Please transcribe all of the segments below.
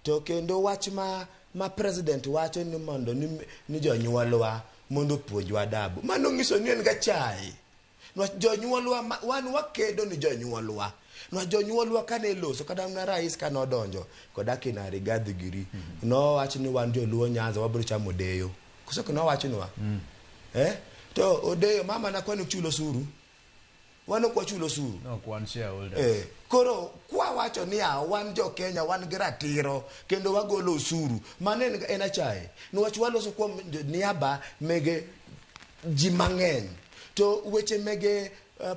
To kendo wach ma ma president wacho ni mondo ni, ni jonyuolwa mondo opuonjwa adabu. Mano nyiso ni en gachaye. Nwach jonyuolwa wan wakedo ni jonyuolwa. Nwach jonyuolwa kane loso kata mana rais kane odonjo kod akina Rigathi giri. Nowach ni wan joluo Nyanza wabiro chamo odeyo. Koso ok nowachnwa? Eh? To odeyo mama na kwani chulo osuru. Wan ok wachul osuru. No, ok wan shareholders. Koro kwa wacho niya wan jo Kenya wan gi ratiro kendo wagolo osuru mano en achaye niwach waloso kuom niaba mege ji mang'eny to weche mege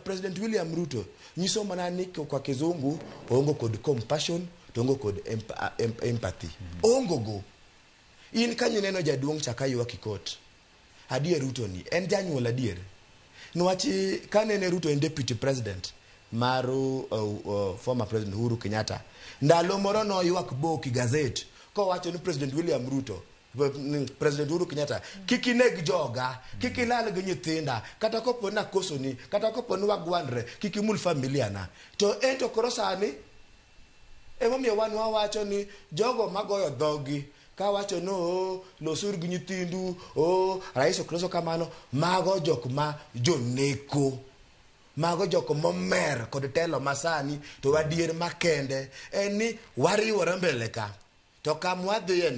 President William Ruto nyiso mana ni kwa kizungu oongo kod compassion to oongo kod empathy. Oongo go in kanyo ineno jaduong' cha ka ywak e court adier Ruto ni en janyuol adier niwach kanene Ruto en deputy president mar former president Uhuru Kenyatta ndalo moro noywak bok e gazet kowacho ni President William Ruto, President Uhuru Kenyatta, kik ineg joga, kik ilal gi nyithinda, kata kopo ni akosoni, kata kopo ni wagwandre, kik imul familia na. To en to koro sani emomiyo wan wawacho ni jogo magoyo dhogi kawacho ni oo losuru gi nyithindu, oo rais ok loso kamano, mago jok ma joneko, mago jok momer kod telo masani. To adier makende en ni wariwore mbele ka to kamwadhiye ni.